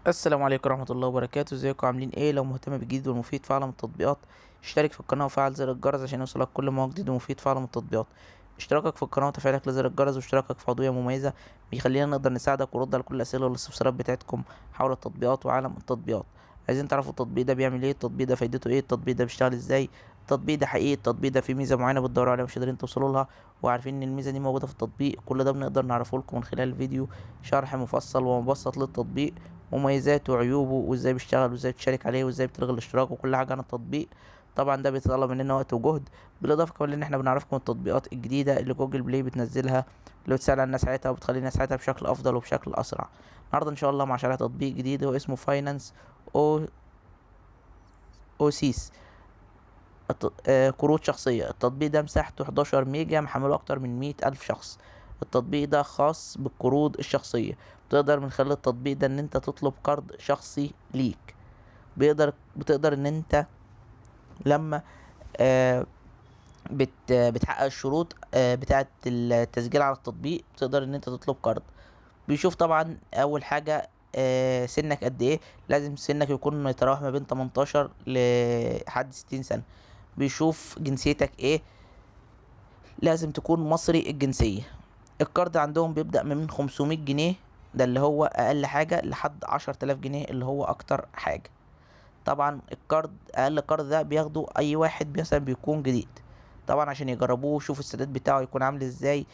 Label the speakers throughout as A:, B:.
A: السلام عليكم ورحمة الله وبركاته. ازيكم عاملين ايه؟ لو مهتم بالجديد والمفيد في عالم التطبيقات اشترك في القناة وفعل زر الجرس عشان يوصلك كل ما هو جديد ومفيد في عالم التطبيقات. اشتراكك في القناة وتفعيلك لزر الجرس واشتراكك في عضوية مميزة بيخلينا نقدر نساعدك ونرد على كل الأسئلة والاستفسارات بتاعتكم حول التطبيقات وعالم التطبيقات. عايزين تعرفوا التطبيق ده بيعمل ايه، التطبيق ده فايدته ايه، التطبيق ده بيشتغل ازاي، التطبيق ده حقيقي، التطبيق ده فيه ميزة معينة بتدوروا عليها مش قادرين توصلوا لها وعارفين ان الميزة دي موجودة في التطبيق، كل ده بنقدر نعرفه لكم من خلال فيديو شرح مفصل ومبسط للتطبيق، مميزاته وعيوبه وازاي بيشتغل وازاي بتشارك عليه وازاي بتلغي الاشتراك وكل حاجة عن التطبيق. طبعا ده بيتطلب مننا وقت وجهد، بالاضافة كمان ان احنا بنعرفكم التطبيقات الجديدة اللي جوجل بلاي بتنزلها اللي بتسهل على الناس حياتها وبتخلي الناس حياتها بشكل افضل وبشكل اسرع. النهارده ان شاء الله مع شرح تطبيق جديد هو اسمه Finance Oasis، قروض شخصية. التطبيق ده مساحته 11 ميجا، محمله أكتر من 100,000 شخص. التطبيق ده خاص بالقروض الشخصية، بتقدر من خلال التطبيق ده إن أنت تطلب قرض شخصي ليك. بتقدر إن أنت لما بتحقق الشروط بتاعة التسجيل على التطبيق بتقدر إن أنت تطلب قرض. بيشوف طبعا أول حاجة، سنك قد إيه، لازم سنك يكون يتراوح ما بين 18 لحد 60 سنة. بيشوف جنسيتك ايه، لازم تكون مصري الجنسية. القرض عندهم بيبدأ من 500 جنيه، ده اللي هو اقل حاجة، لحد 10,000 جنيه اللي هو اكتر حاجة. طبعا القرض اقل قرض ده بياخده اي واحد مثلا بيكون جديد، طبعا عشان يجربوه ويشوفوا السداد بتاعه يكون عامل ازاي،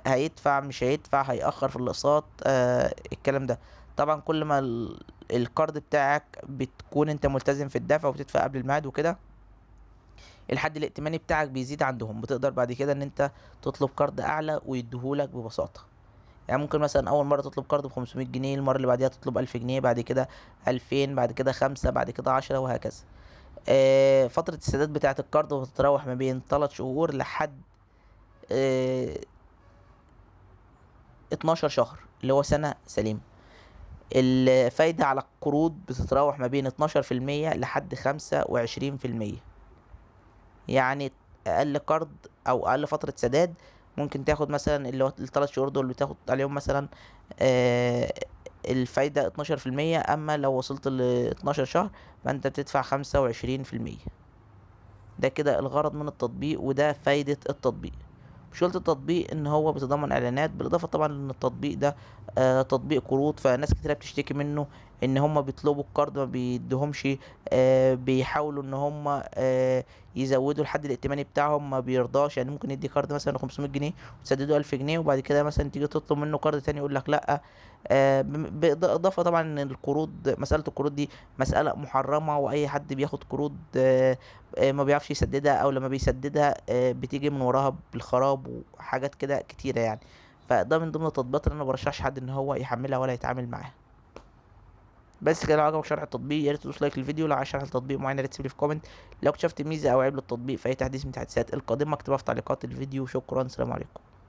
A: هيدفع مش هيدفع، هيأخر في الاقساط، الكلام ده. طبعا كل ما القرض بتاعك بتكون انت ملتزم في الدفع وبتدفع قبل الميعاد وكده، الحد الائتماني بتاعك بيزيد عندهم، بتقدر بعد كده ان انت تطلب قرض اعلى ويديهولك ببساطة. ممكن مثلا اول مرة تطلب قرض بخمسمية جنيه، المرة اللي بعديها تطلب 1000 جنيه، بعد كده 2000، بعد كده 5، بعد كده 10، وهكذا. فترة السداد بتاعة القرض بتتراوح ما بين 3 شهور لحد، 12 شهر اللي هو سنة سليمة. الفايدة على القروض بتتراوح ما بين اتناشر في المية لحد خمسة وعشرين في المية. يعني أقل قرض أو أقل فترة سداد ممكن تاخد مثلا اللي هو التلات شهور دول بتاخد عليهم مثلا، الفايدة اتناشر في المية، أما لو وصلت ل اتناشر شهر فأنت بتدفع خمسة وعشرين في المية. ده كده الغرض من التطبيق وده فايدة التطبيق. مشكلة التطبيق ان هو بيتضمن اعلانات، بالاضافة طبعا ان التطبيق ده، تطبيق قروض، فناس كتيرة بتشتكي منه ان هم بيطلبوا القرض ما بيديهمش، بيحاولوا ان هم، يزودوا الحد الائتماني بتاعهم ما بيرضاش. ممكن يدي قرض مثلا 500 جنيه وتسدده 1000 جنيه، وبعد كده مثلا تيجي تطلب منه قرض تاني يقول لك لا. بالاضافة طبعا ان مسألة القروض دي مسألة محرمة، واي حد بياخد قروض، ما بيعرفش يسددها، او لما بيسددها، بتيجي من وراها بالخراب وحاجات كده كتيرة. فده من ضمن التطبيقات اللي انا برشحش حد ان هو يحملها ولا يتعامل معاها. بس كده، لو عجبك شرح التطبيق يا ريت تدوس لايك للفيديو، لو عايز شرح لتطبيق معين يا ريت تسيب لي في كومنت، لو اكتشفت ميزة او عيب للتطبيق في اي تحديث من التحديثات القادمة اكتبها في تعليقات الفيديو. شكرا، سلام عليكم.